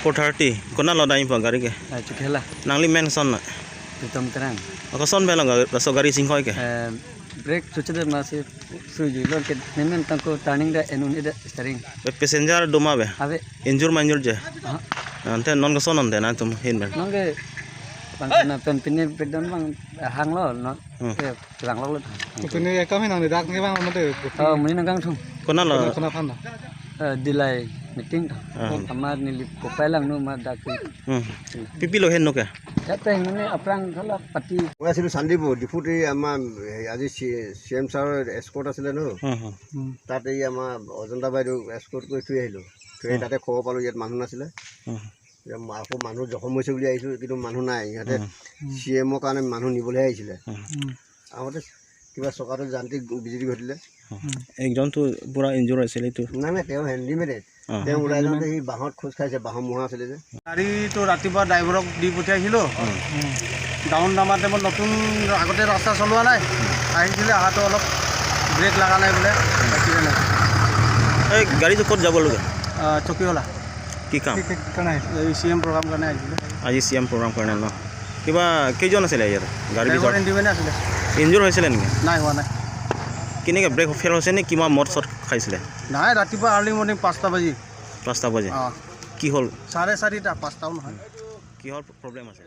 4:30 kona lo dai pa gari ke chukela nangli men son na pritam terang ako son bela ga so gari sing khoi ke brake chuchde ma se suju lo ke nemen tangko turning da enun ida steering passenger doma be ave injur manjur je ante non ga son on de na tum hin ben non ge bang na pen pinne breakdown bang hang lo no ke lang lo pinne ekam hin dak ne bang mate oh muni nang thung kona lo kona phan dilai meeting amar nili popailang no ma dak pipi lo hen no ke তাতে মানে aprang thola pati মই আছিলোঁ চান্দিপুৰ ডিফুত। এই আমাৰ আজি C M ছাৰৰ escort আছিলে ন, তাত এই আমাৰ অজন্তা বাইদেউ এস্কৰ্ট কৰি থৈ আহিলোঁ। থৈ আহি তাতে খবৰ পালোঁ ইয়াত মানুহ নাছিলে। আকৌ মানুহ জখম হৈছে বুলি আহিছোঁ, কিন্তু মানুহ নাই। ইহঁতে চি এমৰ কাৰণে মানুহ নিবলৈহে আহিছিলে। আহোঁতে কিবা চকাটো যান্ত্ৰিক বিজুতি ঘটিলে। একজনটো পূৰা ইনজুৰ হৈছিলে এইটো। নাই নাই, তেওঁ হেণ্ডিমেডে। তেওঁ ওলাই যাওঁতে সি বাঁহত খোজ খাইছে, বাঁহৰ মুঢ়া আছিলে যে। গাড়ীটো ৰাতিপুৱা ড্ৰাইভাৰক দি পঠিয়াইছিলোঁ। ডাউন নামাতে মই নতুন আগতে ৰাস্তা চলোৱা নাই, আহিছিলে, অহাটো অলপ ব্ৰেক লগা নাই বোলে, এক্সিডেণ্ট হৈছে। এই গাড়ীটো ক'ত যাব লগা? চকীহলা। কি কাম? এই চি এম প্ৰগ্ৰাম কাৰণে আহিছিলে। আজি চি এম প্ৰগ্ৰাম কাৰণে ন? কিবা কেইজন আছিলে ইয়াত গাড়ী? ড্ৰাইভাৰ হেণ্ডিমেনে আছিলে। ইনজুৰ হৈছিলে নেকি? নাই, হোৱা নাই। কেনেকৈ ব্ৰেক ফেইল হৈছে নে কিবা মদ চদ খাইছিলে? নাই, ৰাতিপুৱা আৰ্লি মৰ্ণিং 5টা বাজি। 5টা বাজি? অঁ। কি হ'ল? 4:30, 5টাও নহয়। কিহৰ প্ৰব্লেম আছে?